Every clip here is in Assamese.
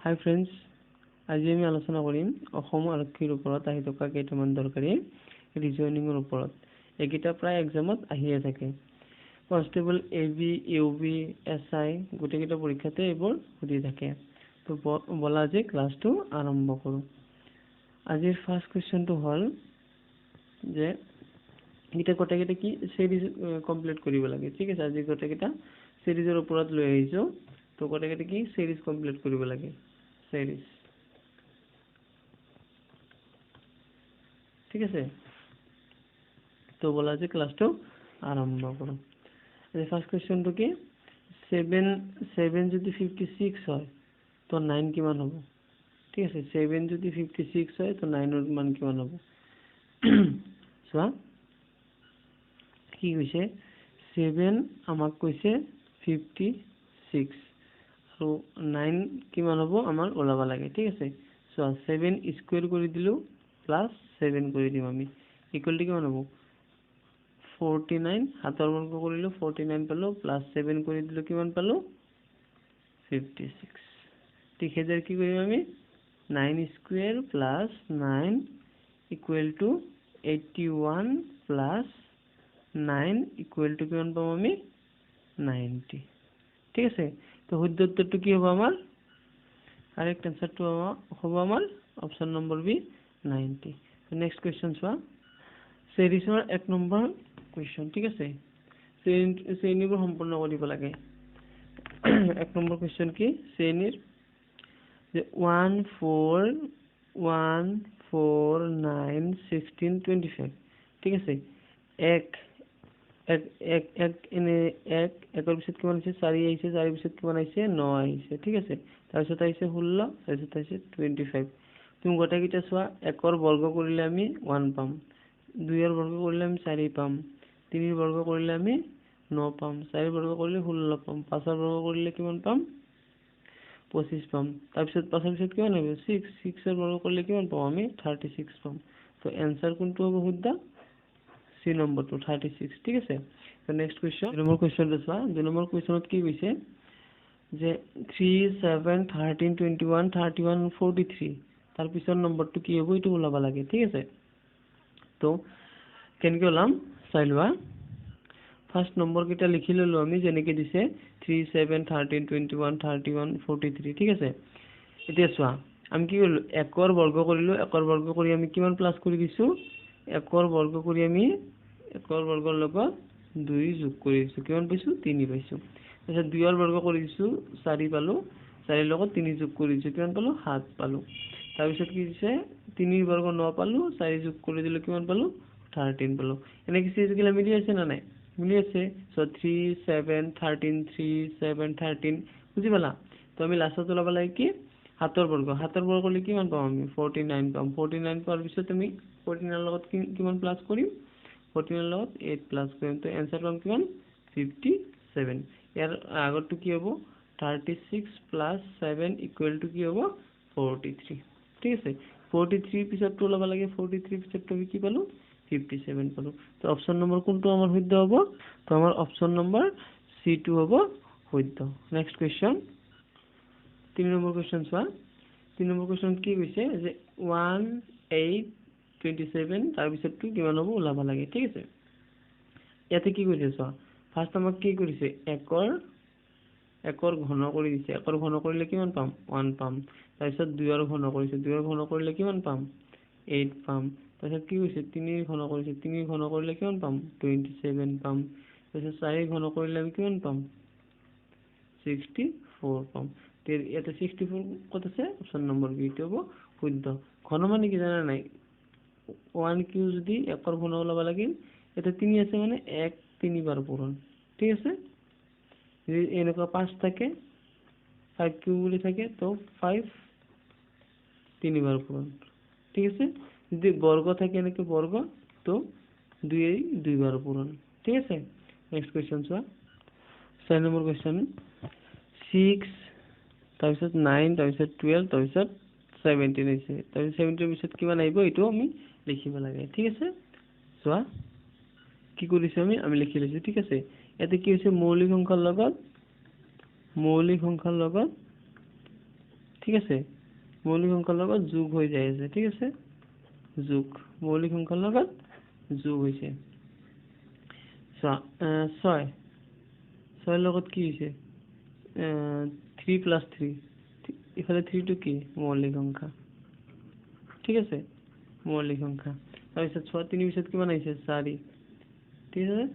হাই ফ্ৰেণ্ডছ, আজি আমি আলোচনা কৰিম অসম আৰক্ষীৰ ওপৰত আহি থকা কেইটামান দৰকাৰী ৰিজনিঙৰ ওপৰত। এইকেইটা প্ৰায় এক্সামত আহিয়ে থাকে। Constable, A B, U B, S I গোটেইকেইটা পৰীক্ষাতে এইবোৰ সুধি থাকে। তো ব'লা আজি ক্লাছটো আৰম্ভ কৰোঁ। আজিৰ ফাৰ্ষ্ট কুৱেশ্যনটো হ'ল যে এইকেইটা গোটেইকেইটা কি চিৰিজ কমপ্লিট কৰিব লাগে, ঠিক আছে? আজি গোটেইকেইটা চিৰিজৰ ওপৰত লৈ আহিছোঁ। তো গোটেইকেইটা কি চিৰিজ কমপ্লিট কৰিব লাগে, চিৰিজ, ঠিক আছে? তো ব'লা আজি ক্লাছটো আৰম্ভ কৰোঁ। আজি ফাৰ্ষ্ট কুৱেশ্যনটো কি, ছেভেন যদি 56 হয় তো 9 কিমান হ'ব? ঠিক আছে, ছেভেন যদি 56 হয় তো নাইনৰ মান কিমান হ'ব? চোৱা কি কৈছে, ছেভেন আমাক কৈছে 56 আৰু 9 কিমান হ'ব আমাৰ ওলাব লাগে, ঠিক আছে? চোৱা, ছেভেন স্কুৱেৰ কৰি দিলোঁ প্লাছ ছেভেন কৰি দিম আমি, ইকুৱেল টু কিমান হ'ব? 49। সাতৰ বৰ্গ কৰিলোঁ 49 পালোঁ, প্লাছ ছেভেন কৰি দিলোঁ কিমান পালোঁ? 56। ঠিক সেইদৰে কি কৰিম আমি, 9 square plus 9 equal to 81 plus 9 equal to কিমান পাম আমি? 90। ঠিক আছে, তো শুদ্ধ উত্তৰটো কি হ'ব আমাৰ? কাৰেক্ট এনচাৰটো হ'ব আমাৰ option number B, 90। Next question চোৱা, চেৰিছৰ 1 নম্বৰ কুৱেশ্যন, ঠিক আছে? শ্ৰেণীবোৰ সম্পূৰ্ণ কৰিব লাগে। 1 নম্বৰ কুৱেশ্যন কি, শ্ৰেণীৰ যে 1 4 1 4 9 16 25, ঠিক আছে? এক এক এক এক এনে এক, একৰ পিছত কিমান আহিছে? 4 আহিছে, চাৰিৰ পিছত কিমান আহিছে? ন আহিছে, ঠিক আছে? তাৰপিছত আহিছে 16, তাৰপিছত আহিছে 25। তুমি গোটেইকেইটা চোৱা, একৰ বৰ্গ কৰিলে আমি 1 পাম, দুইৰ বৰ্গ কৰিলে আমি 4 পাম, তিনিৰ বৰ্গ কৰিলে আমি ন পাম, চাৰিৰ বৰ্গ কৰিলে 16 পাম, পাঁচৰ বৰ্গ কৰিলে কিমান পাম? 25 পাম। তাৰপিছত পাঁচৰ পিছত কিমান আহিব? 6, ছিক্সৰ বৰ্গ কৰিলে কিমান পাম আমি? 36 পাম। তো এনচাৰ কোনটো হ'ব শুদ্ধ? চি নম্বৰটো, 36, ঠিক আছে? তো নেক্সট কুৱেশ্যন, 2 নম্বৰ কুৱেশ্যনটো চোৱা। 2 নম্বৰ কুৱেশ্যনত কি কৈছে যে 3 7 13 21 31 43, তাৰ পিছৰ নম্বৰটো কি হ'ব এইটো ওলাব লাগে, ঠিক আছে? তো কেনেকৈ ওলাম চাই লোৱা। ফাৰ্ষ্ট নম্বৰকেইটা লিখি ল'লোঁ আমি যেনেকৈ দিছে, 3 7 13 21 31 43, ঠিক আছে? এতিয়া চোৱা আমি কি কৰিলোঁ, একৰ বৰ্গ কৰিলোঁ, একৰ বৰ্গ কৰি আমি কিমান প্লাছ কৰি দিছোঁ? একৰ বৰ্গ কৰি আমি একৰ বৰ্গৰ লগত 2 যোগ কৰি দিছোঁ, কিমান পাইছোঁ? 3 পাইছোঁ। তাৰপিছত দুইৰ বৰ্গ কৰি দিছোঁ 4 পালোঁ, চাৰিৰ লগত 3 যোগ কৰি দিছোঁ কিমান পালোঁ? 7 পালোঁ। তাৰপিছত কি দিছে, তিনিৰ বৰ্গ ন পালোঁ, 4 যোগ কৰি দিলোঁ কিমান পালোঁ? 13 পালোঁ। এনেকৈ চিৰিজগিলা মিলি আছে নে নাই? মিলি আছে। চ' 3 7 13 3 7 13, বুজি পালা? তো আমি লাষ্টত ওলাব লাগে কি, সাতৰ বৰ্গ। সাতৰ বৰ্গ কৰিলে কিমান পাম আমি? 49 পাম। 49 পোৱাৰ পিছত আমি 49ৰ লগত কিমান প্লাছ কৰিম? 49ৰ লগত 8 প্লাছ কৰিম। তো এনচাৰ পাম কিমান? 57। ইয়াৰ আগৰটো কি হ'ব? 36 প্লাছ 7 ইকুৱেল টু কি হ'ব? 43, ঠিক আছে? 43 পিছতটো ওলাব লাগে, 43 পিছতটো আমি কি পালোঁ? 57 পালোঁ। তো অপশ্যন নম্বৰ কোনটো আমাৰ শুদ্ধ হ'ব? তো আমাৰ অপশ্যন নম্বৰ চিটো হ'ব শুদ্ধ। নেক্সট কুৱেশ্যন, 3 নম্বৰ কুৱেশ্যন চোৱা। 3 নম্বৰ কুৱেশ্যনত কি কৈছে যে 1 8 27, তাৰপিছতটো কিমান হ'ব ওলাব লাগে, ঠিক আছে? ইয়াতে কি কৰিছে চোৱা, ফাৰ্ষ্ট আমাক কি কৰিছে, একৰ ঘন কৰি দিছে। একৰ ঘন কৰিলে কিমান পাম? 1 পাম। তাৰপিছত দুইৰ ঘন কৰিছে, দুইৰ ঘন কৰিলে কিমান পাম? 8 পাম। তাৰপিছত কি কৰিছে, তিনিৰ ঘন কৰিছে, তিনিৰ ঘন কৰিলে কিমান পাম? 27 পাম। তাৰপিছত চাৰিৰ ঘন কৰিলে আমি কিমান পাম? 64 পাম। ইয়াতে 64 ক'ত আছে? অপশ্যন নম্বৰ বিটো হ'ব শুদ্ধ। ঘন মানে কি জানা নাই? 1 কিউ যদি একৰ ঘন ওলাব লাগিল, ইয়াতে 3 আছে মানে 1 তিনিবাৰ পূৰণ, ঠিক আছে? যদি এনেকুৱা 5 থাকে, 5 কিউ বুলি থাকে, তো 5 তিনিবাৰ পূৰণ, ঠিক আছে? যদি বৰ্গ থাকে এনেকৈ বৰ্গ, তো দুই দুইবাৰ পূৰণ, ঠিক আছে? নেক্সট কুৱেশ্যন চোৱা, 4 নম্বৰ কুৱেশ্যন, 6 তাৰপিছত 9 তাৰপিছত 12 তাৰপিছত 17 আহিছে। তাৰপিছত 17ৰ পিছত কিমান আহিব এইটো আমি লিখিব লাগে, ঠিক আছে? চোৱা কি কৰিছোঁ আমি, আমি লিখি লৈছোঁ, ঠিক আছে? ইয়াতে কি হৈছে, মৌলিক সংখ্যাৰ লগত ঠিক আছে, মৌলিক সংখ্যাৰ লগত যোগ হৈ যাই আছে। ঠিক আছে, যোগ মৌলিক সংখ্যাৰ লগত যোগ হৈছে। চোৱা, ছয়, ছয়ৰ লগত কি হৈছে? থ্ৰী প্লাছ থ্ৰী, ইফালে থ্ৰীটো কি? মৌলিক সংখ্যা। ঠিক আছে, মৌলিক সংখ্যা। তাৰপিছত চোৱা, তিনিৰ পিছত কিমান আহিছে? চাৰি। ঠিক আছে,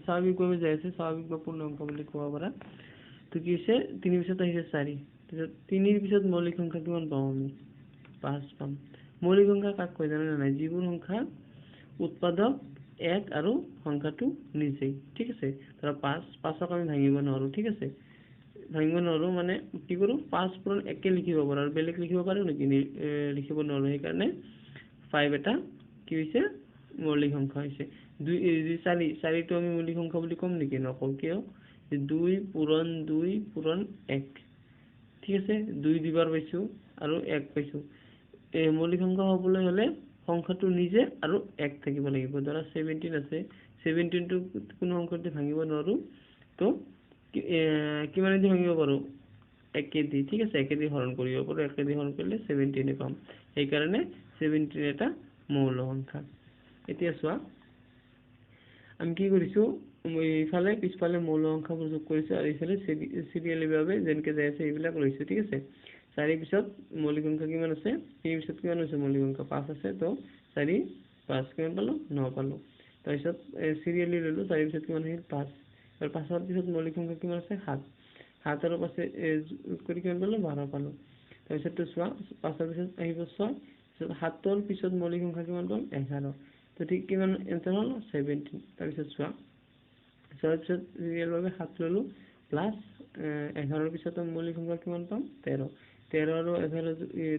স্বাভাৱিকভাৱে যাই আছে, স্বাভাৱিক বা পূৰ্ণ সংখ্যা বুলি ক'ব পাৰা। তো কি হৈছে? তিনিৰ পিছত আহিছে চাৰি। তাৰপিছত তিনিৰ পিছত মৌলিক সংখ্যা কিমান পাওঁ আমি? পাঁচ পাম। মৌলিক সংখ্যা কাক কয় জানানে নাই? যিবোৰ সংখ্যা উৎপাদক এক আৰু সংখ্যাটো নিজেই। ঠিক আছে, ধৰা পাঁচ, পাঁচক আমি ভাঙিব নোৱাৰো। ঠিক আছে, ভাঙিব নোৱাৰো মানে কি কৰোঁ? পাঁচ পূৰণ একে লিখিব পাৰোঁ, আৰু বেলেগ লিখিব পাৰোঁ নেকি? লিখিব নোৱাৰো। সেইকাৰণে ফাইভ এটা কি হৈছে? মৌলিক সংখ্যা হৈছে। দুই, চাৰি, চাৰিটো আমি মৌলিক সংখ্যা বুলি ক'ম নেকি? নকওঁ। কিয়? দুই পূৰণ দুই পূৰণ এক। ঠিক আছে, দুই দুবাৰ পাইছোঁ আৰু এক পাইছোঁ। এই মৌলিক সংখ্যা হ'বলৈ হ'লে সংখ্যাটো নিজে আৰু এক থাকিব লাগিব। ধৰা 17 আছে, 17টো কোনো সংখ্যাতে ভাঙিব নোৱাৰো, তো কিমানেদি ভাঙিব পাৰোঁ? একেদি। ঠিক আছে, একেদি হৰণ কৰিব পাৰোঁ। একেদি হৰণ কৰিলে 17 পাম, সেইকাৰণে 17 এটা মৌল সংখ্যা। এতিয়া চোৱা, আমি কি কৰিছোঁ? ইফালে পিছফালে মৌল সংখ্যাবোৰ যোগ কৰিছোঁ আৰু ইফালে চিৰিয়েলিভাৱে যেনেকৈ যাই আছে এইবিলাক লৈছোঁ। ঠিক আছে, চাৰিৰ পিছত মৌলিক সংখ্যা কিমান আছে? তিনিৰ পিছত কিমান আছে মৌলিক সংখ্যা? পাঁচ আছে, তো চাৰি পাঁচ কিমান পালোঁ? ন পালোঁ। তাৰপিছত চিৰিয়েলি ল'লোঁ, চাৰিৰ পিছত কিমান আহিল? পাঁচ। আৰু পাঁচৰ পিছত মৌলিক সংখ্যা কিমান আছে? সাত। সাত আৰু পাঁচে যোগ কৰি কিমান পালোঁ? 12 পালোঁ। তাৰপিছতটো চোৱা, পাঁচৰ পিছত আহিব ছয়, তাৰপিছত সাতৰ পিছত মৌলিক সংখ্যা কিমান পাম? 11। তো ঠিক কিমান এনচাৰ হ'ল? 17। তাৰপিছত চোৱা, ছয়ৰ পিছত চিৰিয়েলভাৱে সাত ল'লোঁ, প্লাছ 11ৰ পিছত মৌলিক সংখ্যা কিমান পাম? 13। 13 আৰু 11,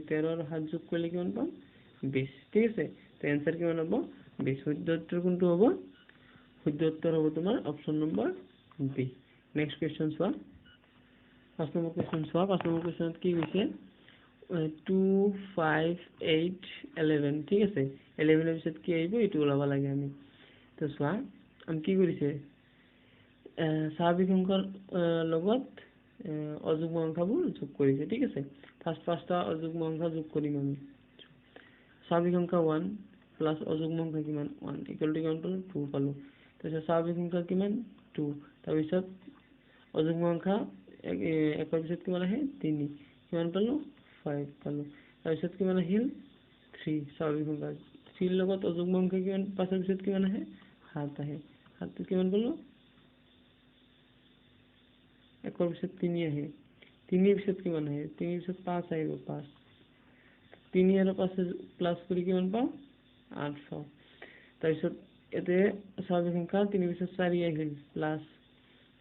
13 আৰু সাত যোগ কৰিলে কিমান পাম? 20। ঠিক আছে, তো এনচাৰ কিমান হ'ব? 20। শুদ্ধ উত্তৰ কোনটো হ'ব? শুদ্ধ উত্তৰ হ'ব তোমাৰ option number B. Next question চোৱা, 5 নম্বৰ কুৱেশ্যন চোৱা। 5 নম্বৰ কুৱেশ্যনত কি কৈছে? 2 5 8 11। ঠিক আছে, 11ৰ পিছত কি আহিব এইটো ওলাব লাগে আমি। তো চোৱা, আমি কি কৰিছে? স্বাভাৱিক সংখ্যাৰ লগত অযুগ্ম সংখ্যাবোৰ যোগ কৰিছে। ঠিক আছে, ফাৰ্ষ্ট পাঁচটা অযুগ্ম সংখ্যা যোগ কৰিম আমি। স্বাভাৱিক সংখ্যা 1 প্লাছ অযুগ্ম সংখ্যা কিমান? 1 ইকুৱেল টু কিমান পালোঁ? 2 পালোঁ। তাৰপিছত স্বাভাৱিক সংখ্যা কিমান? 2। তাৰপিছত অযুগ্ম সংখ্যা একৰ পিছত কিমান আহে? 3। কিমান পালোঁ? 5 পালোঁ। তাৰপিছত কিমান আহিল? 3। স্বাভাৱিক সংখ্যা 3ৰ লগত অযুগ্ম সংখ্যা কিমান? পাঁচৰ পিছত কিমান আহে? 7 আহে। সাতটো কিমান পালোঁ? একৰ পিছত 3 আহে। তিনিৰ পিছত কিমান আহে? তিনিৰ পিছত 5 আহিব, 5। 3 আৰু 5 প্লাছ কৰি কিমান পাওঁ? 8 পাওঁ। তাৰপিছত ইয়াতে স্বাভাৱিক সংখ্যা তিনিৰ পিছত 4 আহিল, প্লাছ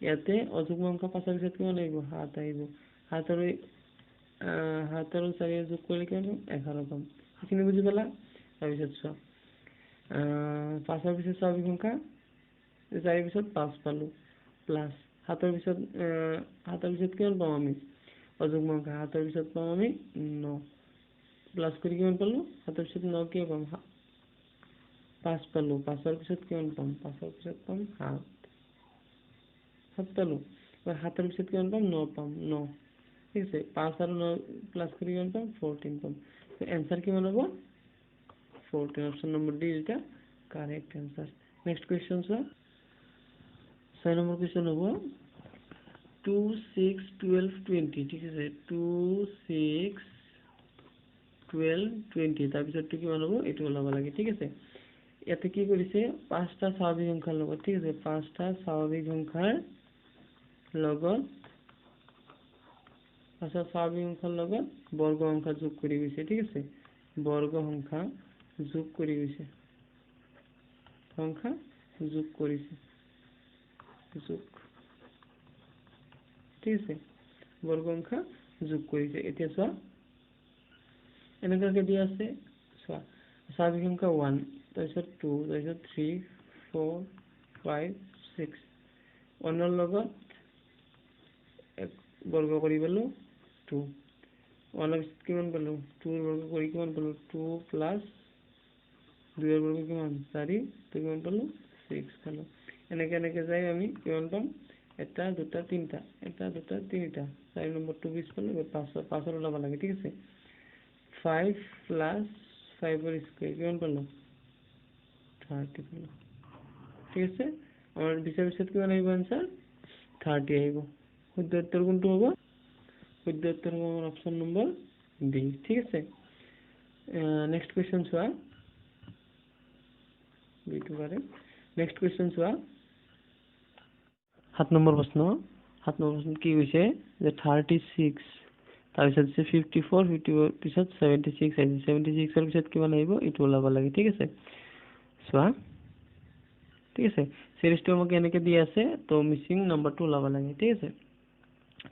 ইয়াতে অযুগ্ম সংখ্যা পাঁচৰ পিছত কিমান আহিব? 7 আহিব। 7 আৰু 4 যোগ কৰিলে কিমান পাম? 11 পাম। সেইখিনি বুজি পালা? তাৰপিছত চোৱা, পাঁচৰ পিছত স্বাভাৱিক সংখ্যা চাৰিৰ পিছত 5 পালোঁ, প্লাছ সাতৰ পিছত কিমান পাম আমি? অযুগ্ম সংখ্যা সাতৰ পিছত পাম আমি 9, প্লাছ কৰি কিমান পালোঁ? সাতৰ পিছত 9 কিয় পাম? 5 পালোঁ। পাঁচৰ পিছত কিমান পাম? পাঁচৰ পিছত পাম 7, 7 পালোঁ। সাতৰ পিছত কিমান পাম? 9 পাম, 9। ঠিক আছে, 5 আৰু 9 প্লাছ কৰি কিমান পাম? 14 পাম। এনচাৰ কিমান হ'ব? 14। Option number D is the correct answer. Next question চোৱা, 6 নম্বৰ কুৱেশ্যন হ'ব 2 6 12 20। ঠিক আছে, 2 6 12 20, তাৰপিছতটো কিমান হ'ব এইটো ওলাব লাগে। ঠিক আছে, ইয়াতে কি কৰিছে? পাঁচটা স্বাভাৱিক সংখ্যাৰ লগত, ঠিক আছে, পাঁচটা স্বাভাৱিক সংখ্যাৰ লগত, পাঁচটা স্বাভাৱিক সংখ্যাৰ লগত বৰ্গ সংখ্যা যোগ কৰি গৈছে। ঠিক আছে, বৰ্গ সংখ্যা যোগ কৰি গৈছে, সংখ্যা যোগ কৰিছে, যোগ। ঠিক আছে, বৰ্গ সংখ্যা যোগ কৰিছে। এতিয়া চোৱা, এনেকুৱাকে দিয়া আছে। চোৱা, স্বাভাৱিক সংখ্যা 1, তাৰপিছত 2, তাৰপিছত 3 4 5 6, 1ৰ লগত এক বৰ্গ কৰি পালোঁ 2, 1ৰ পিছত কিমান পালোঁ? 2ৰ বৰ্গ কৰি কিমান পালোঁ? 2 প্লাছ 2ৰ বৰ্গ কিমান? 4, তো কিমান পালোঁ? 6 পালোঁ। এনেকে এনেকে যাই আমি কিমান পাম? এটা দুটা তিনিটা, এটা দুটা তিনিটা, চাৰি নম্বৰটো 20 পালোঁ, এবাৰ পাঁচৰ ওলাব লাগে, ঠিক আছে। 5 প্লাছ 5ৰ স্কুৱেৰ কিমান পালোঁ, 30 পালোঁ, ঠিক আছে। আমাৰ বিচাৰ পিছত কিমান আহিব এনচাৰ, 30 আহিব। শুদ্ধ উত্তৰ কোনটো হ'ব, শুদ্ধ উত্তৰ হ'ব আমাৰ অপশ্যন নম্বৰ বি, ঠিক আছে। নেক্সট কুৱেশ্যন চোৱা, বিটো কাৰেক্ট। নেক্সট কুৱেশ্যন চোৱা, 7 নম্বৰ প্ৰশ্ন। 7 নম্বৰ প্ৰশ্নত কি কৈছে যে 36, তাৰপিছত দিছে 54, 54 পিছত 76 আহিছে, 76ৰ পিছত কিমান আহিব এইটো ওলাব লাগে, ঠিক আছে। চোৱা, ঠিক আছে, চিৰিজটো আমাক এনেকে দি আছে, তো মিচিং নাম্বাৰটো ওলাব লাগে, ঠিক আছে।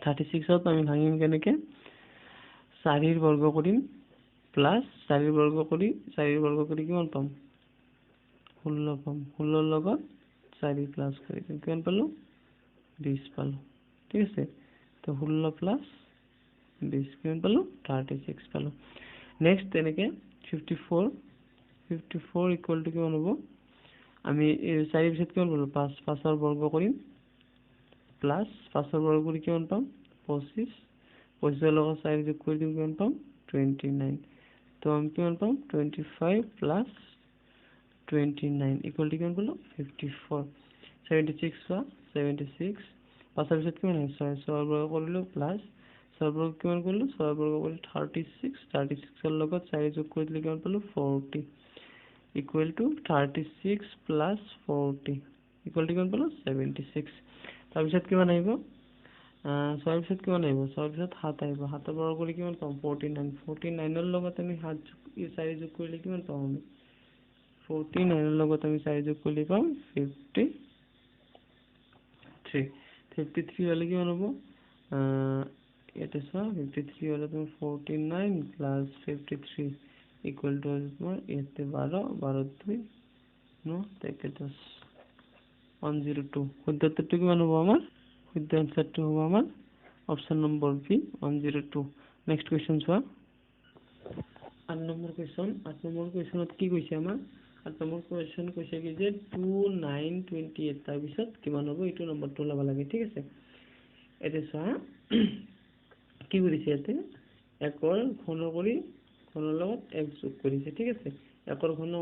36ত আমি ভাঙিম কেনেকে, 4ৰ বৰ্গ কৰিম প্লাছ 4ৰ বৰ্গ কৰি 4ৰ বৰ্গ কৰি কিমান পাম, 16 পাম, 16ৰ লগত 4 প্লাছ কৰি দিম, কিমান পালোঁ, 20 পালোঁ, ঠিক আছে। তো 16 প্লাছ 20 কিমান পালোঁ, 36 পালোঁ। নেক্সট তেনেকে 54 ইকুৱেল টু কিমান হ'ব, আমি 4 পিছত কিমান পালোঁ, 5, 5ৰ বৰ্গ কৰিম প্লাছ 5ৰ বৰ্গ কৰি কিমান পাম, 25, 25ৰ লগত 4 যোগ কৰি দিম কিমান পাম, 29। তো আমি কিমান পাম, 25 প্লাছ 29 ইকুৱেল টু কিমান পালোঁ, 54। 76 চোৱা, 76 5ৰ পিছত কিমান আহিছে, 6, 6ৰ বৰ্গ কৰিলোঁ প্লাছ 6ৰ বৰ্গ কিমান কৰিলোঁ, 6ৰ বৰ্গ কৰিলোঁ 36, 36ৰ লগত 4 যোগ কৰি দিলে কিমান পালোঁ, 40 equal to 36 plus 40 equal to কিমান পালোঁ, 76। তাৰপিছত কিমান আহিব, 6ৰ পিছত কিমান আহিব, 6ৰ পিছত 7 আহিব, 7ৰ বৰ্গ কৰি কিমান পাম, 49, 49ৰ লগত আমি 7 যোগ 4 যোগ কৰিলে কিমান পাম, আমি 49ৰ লগত আমি 4 যোগ কৰিলে পাম 53। 53 হ'লে কিমান হ'ব, ইয়াতে চোৱা, 53 হ'লে তোমাৰ 49 প্লাছ 53 ইকুৱেল টু তোমাৰ ইয়াতে 12, 12 2 9 তেকে 10, 102। শুদ্ধ উত্তৰটো কিমান হ'ব আমাৰ, শুদ্ধ এনচাৰটো হ'ব আমাৰ option number B, 102। Next question চোৱা, 8 নম্বৰ কুৱেশ্যন। 8 নম্বৰ কুৱেশ্যনত কি কৈছে আমাৰ, 8 নম্বৰ কুৱেশ্যন কৈছে কি যে 2 9 28 তাৰপিছত কিমান হ'ব, এইটো নম্বৰটো ওলাব লাগে, ঠিক আছে। এতিয়া চোৱা কি কৰিছে, ইয়াতে একৰ ঘন কৰি ঘনৰ লগত 1 যোগ কৰিছে, ঠিক আছে। একৰ ঘন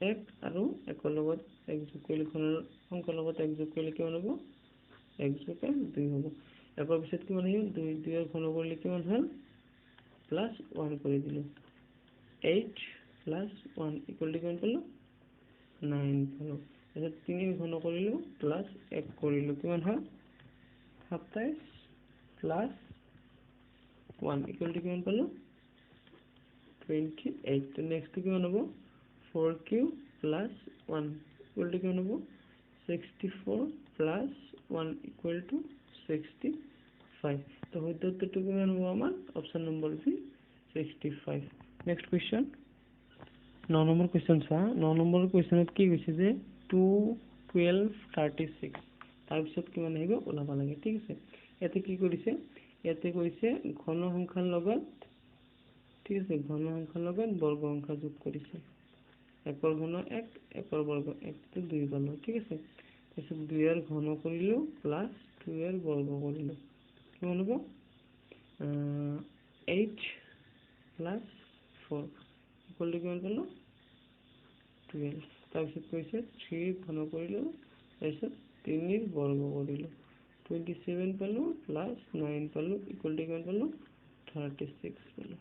1 আৰু একৰ লগত 1 যোগ কৰিলে ঘনৰ সংখ্যাৰ লগত 1 যোগ কৰিলে কিমান হ'ব, 1 যোগ 1 2 হ'ব। একৰ পিছত কিমান আহিল, 2, 2ৰ ঘন কৰিলে কিমান হ'ল, প্লাছ 1 কৰি দিলোঁ, 8 প্লাছ 1 ইকুৱেল টু কিমান পালোঁ, 9 পালোঁ। তাৰপিছত 3 ঘন কৰিলোঁ প্লাছ 1 কৰিলোঁ, কিমান হ'ল, 27 প্লাছ 1 ইকুৱেল টু কিমান পালোঁ, 28। তো নেক্সটটো কিমান হ'ব, 4 কিউ প্লাছ 1 ইকুৱেল টু কিমান হ'ব, 64 প্লাছ 1 ইকুৱেল টু 65। তো শুদ্ধ উত্তৰটো কিমান হ'ব আমাৰ, option number B, 65। Next question, 9 number question চোৱা। 9 নম্বৰ কুৱেশ্যনত কি কৈছে যে 2 12 36 তাৰপিছত কিমান আহিব ওলাব লাগে, ঠিক আছে। ইয়াতে কি কৰিছে, ইয়াতে কৈছে ঘন সংখ্যাৰ লগত, ঠিক আছে, ঘন সংখ্যাৰ লগত বৰ্গ সংখ্যা যোগ কৰিছে, একৰ ঘন 1, একৰ বৰ্গ 1, তো 2 পালোঁ, ঠিক আছে। তাৰপিছত 2ৰ ঘন কৰিলোঁ প্লাছ 2ৰ বৰ্গ কৰিলোঁ, কিমান হ'ব, 8 প্লাছ 4 ইকুৱেল টু কিমান পালোঁ, 12। তাৰপিছত কৈছে 3 ঘন কৰিলোঁ, তাৰপিছত 3ৰ বৰ্গ কৰিলোঁ, 27 পালোঁ প্লাছ 9 পালোঁ ইকুৱেল টু কিমান পালোঁ, 36 পালোঁ,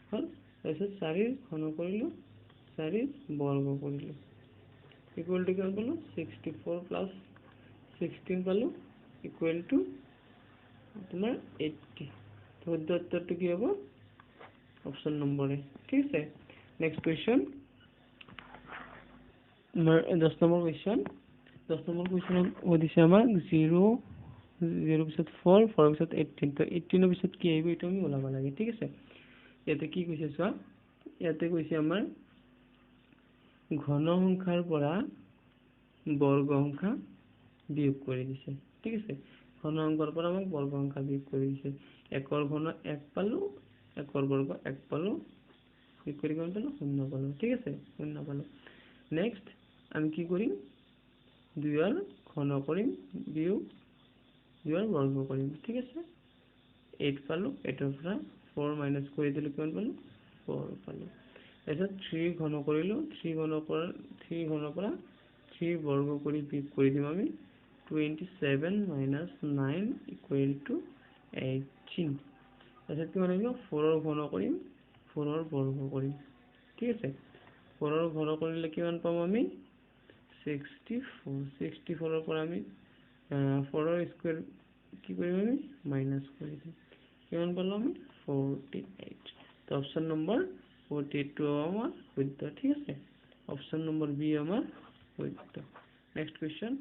হ'ল। তাৰপিছত 4ৰ ঘন কৰিলোঁ, 4ৰ বৰ্গ কৰিলোঁ, ইকুৱেল টু কিমান পালোঁ, 64 প্লাছ 16 পালোঁ ইকুৱেল টু তোমাৰ 80। শুদ্ধ উত্তৰটো কি হ'ব, অপশ্যন নম্বৰ এ, ঠিক আছে। নেক্সট কুৱেশ্যন, তোমাৰ 10 নম্বৰ কুৱেশ্যন। 10 নম্বৰ কুৱেশ্যনত সুধিছে আমাক 0, 0 পিছত 4, 4 পিছত 18। তো 18ৰ পিছত কি আহিব এইটো আমি ওলাব লাগে, ঠিক আছে। ইয়াতে কি কৈছে চোৱা, ইয়াতে কৈছে আমাৰ ঘন সংখ্যাৰ পৰা বৰ্গ সংখ্যা বিয়োগ কৰি দিছে, ঠিক আছে। ঘন সংখ্যাৰ পৰা আমাক বৰ্গ সংখ্যা বিয়োগ কৰি দিছে, একৰ ঘন 1 পালোঁ, একৰ বৰ্গ 1 পালোঁ, বিয়োগ কৰি কিমান পালোঁ, 0 পালোঁ, ঠিক আছে, 0 পালোঁ। নেক্সট আমি কি কৰিম, 2ৰ ঘন কৰিম বিয়োগ দুইৰ বৰ্গ কৰিম। ঠিক আছে, 8 পালোঁ, 8ৰ পৰা 4 মাইনাছ কৰি দিলোঁ, কিমান পালোঁ? 4 পালোঁ। তাৰপিছত 3 ঘন কৰিলোঁ, 3 ঘন কৰা, 3 ঘনৰ পৰা 3 বৰ্গ কৰি বিয়োগ কৰি দিম আমি, 27 মাইনাছ 9 ইকুৱেল টু 18। তাৰপিছত কিমান আহিব? 4ৰ ঘন কৰিম, 4ৰ বৰ্গ কৰিম। ঠিক আছে, 4ৰ ঘন কৰিলে কিমান পাম আমি? 64। 64ৰ পৰা আমি 4ৰ স্কুৱেৰ কি কৰিম আমি? মাইনাছ কৰি দিম। কিমান পালোঁ আমি? 48। তো অপশ্যন নম্বৰ 48টো আমাৰ শুদ্ধ। ঠিক আছে, অপশ্যন নম্বৰ বি আমাৰ শুদ্ধ। Next question.